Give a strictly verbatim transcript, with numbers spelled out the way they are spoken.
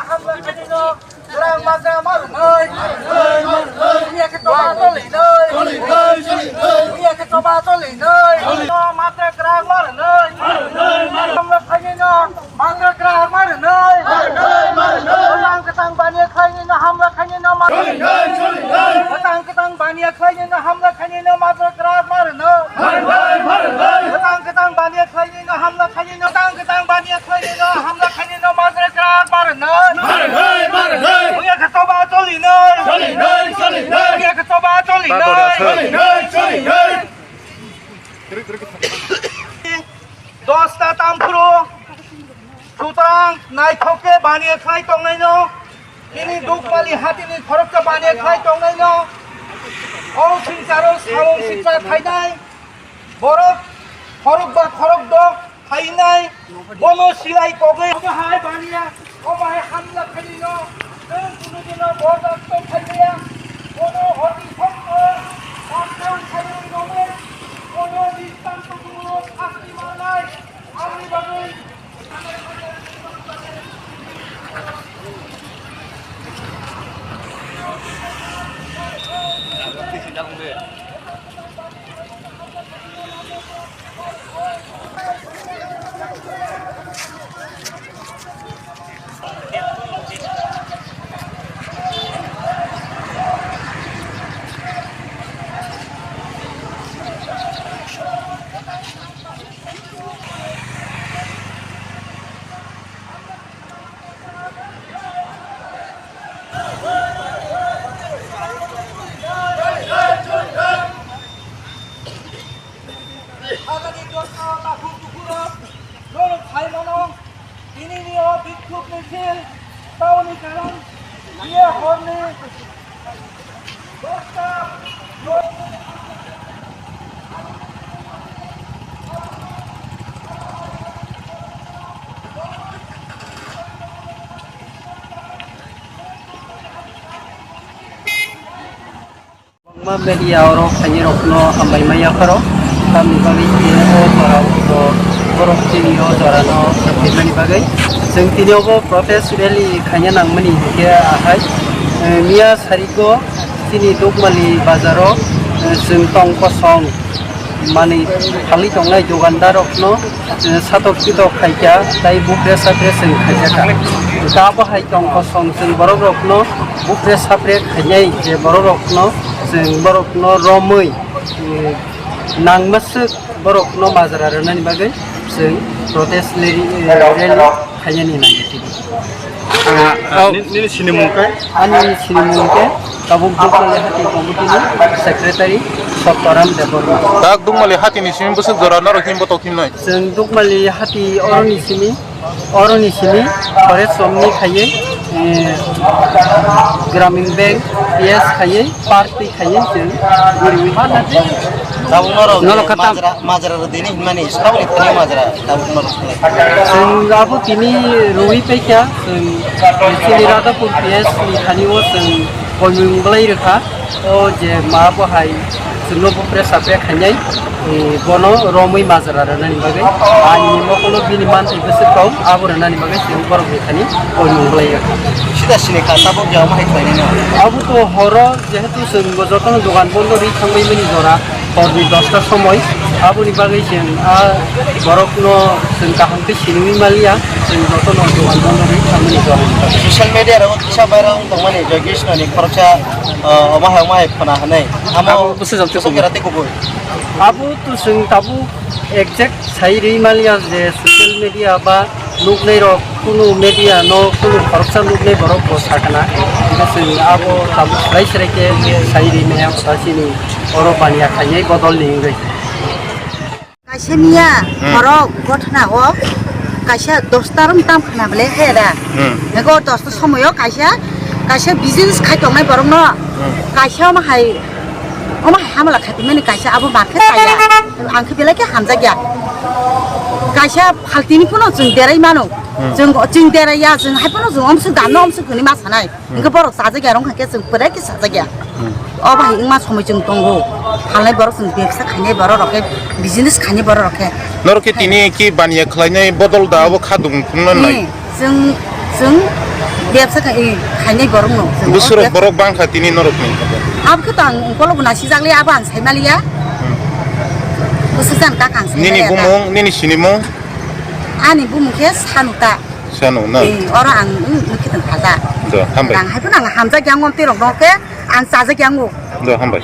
Hamla khainino grang magra marnai. Iya khe toba tolinai. Iya khe toba tolinai. Magra grang marnai. Hamla khainino magra grang marnai. Bwtang kwtang baniya khainino hamla khainino ma-, bwtang kwtang baniya khainino hamla khainino magra grang marnai. Bwtang kwtang baniya khainino hamla khainino, bwtang kwtang baniya khainino hamla khainino magra grang marnai. Marnai, marnai. Iya khe toba tolinai. Tolinai, tolinai. Iya khe toba tolinai. Tolinai, tolinai. Dosta tamphuru, sutrang naithok khe baniya khlai tongnaino, nini Dukmali hatini khoroksa baniya khlai tongnaino, o singcharo samung sikla khainai, borok khorokba khorokdok khainai, bono silai kogwi omo hai baniya. Omo hai hamla khainino, chwng kunu dino bordasto khaimaya. Bono horni sokno, lockdown khainai nongwi, bono nishtan kuchumo sasti manai. Aboni bagwi Hagani jotto takhuk tukhurok norok sai mano. Tinini o bikhuk misil tauni karon iya horni dosta. Kwbangma media oro khainai rokno hambai maya pharo, tamni bagwi khe o jora o borok chini o jora no khaimani bagwi chwng tini obo protest rally khaina nangmani hinkhe ahai, eh, miya sarigo chini Dukmali bazaro, eh, chwng tong kosong manwi phalwi tongnai dukandar rokno, eh, satok pitok khaikha tei bukre sapre chwng khaijakha. Abo hai tong kosong chwng borok rokno bukre sapre khainai je borok rokno chwng borokno romwi, eh, nangmaswk borokno majra rwnani bagwi chwng protest rally, eh, rally khainani nangya tini. Ah, oh. Ni-, nini sinimung khe? Ani sinimung khe tabuk Dukmali Hati Committee ni Secretary Sottoram Debbarma. Tak Dukmali Hati ni simi bwswk jora norok himbo tok himnai? Chwng Dukmali Hati oroni simi, oroni simi Forest Somni khaiwi, eh, Gramin Bank P S khaiwi party khaiwi chwng guriwi. Tabuk norok Norok khatam. Majra, majra rwdini hinmani, saboni thani majra, tabuk norok khlai. Chwng abo tini rwi paikha, chwng chini Radhapur P S ni thani o chwng koimung bwlai rwkha. O je ma bo hai chwngno bupre sapre khainai, eh, bono romwi majra rwnani bagwi. Ani mokolo bini manthai bwswk kok, abo rwnani bagwi chwng borok ni thani koimung bwlai rwkha. Sida sini kha, tabuk je omo hai khlainai no? Abo to horo jehetu chwng bo jotono dogan bondo rwi thangbai mani jora, horni dosta somoi, aboni bagwi chwng a borokno chwng kaham khe sinwi maliya, chwng jotono dogan bondo rwi thangmani jora. Social media rok kisa viral wng tongmani Joy Krishna ni khoroksa, ah, omo hai omo hai khwna hwnwi. Amo abo bwsajak te kubui kubui. Abo to chwng tabuk exact sai rwi maliya je social media ba nuknai rok kunu media no kunu khoroksa nuknai borok bo sakna. Hingke chwng abo tabuk serai serai khe sai rwi maya kota chini oro baniya khainai bodol ni wngwi. Kaisa miya Hmm. borok gotna o kaisa dosta rom tam khna bole he da. Hmm. Ego dosta somoyo kaisa, kaisa business khai tongnai borok no Hmm. kaisa omo hai Omo hai hamla khatimani kaisa abo bar khe chaya. Ang khe belai khe hamjakya. Kaisa phaltini phano chwng derai mano. Hmm. Chwng, chwng deraiya, chwng hai phano chwng omswk ganno omswk hwnwi ma sanai. Hmm. Hwnkhe borok chajakya, rong hai khe chwng belai khe chajakya. Hmm. O bahai wngma somoi chwng tongo. Phalnai borok chwng bebsa khainai borok rok khe, business khainai borok rok khe. Norok khe tini ki baniya khlainai bodol da abo kha dung phunukna nai? Hmm. Chwng, chwng Bebsa kha, eh, khainai borok no. Busurok borok bangkha tini norok ni. Abo khe to ang ukolok bo nasi jak le abo ang sai maliya. Busu jan ka kang sai Nini maliya ta. Bumung, nini sinimung? Ani bumung khe Sanuta. Sanu na? Eh, oro ang, mm, mm, khe tong kha da. Do, hambai. Ang hai phano ang hamjak yang on tirok no khe ang chajak yang o. Do, hambai.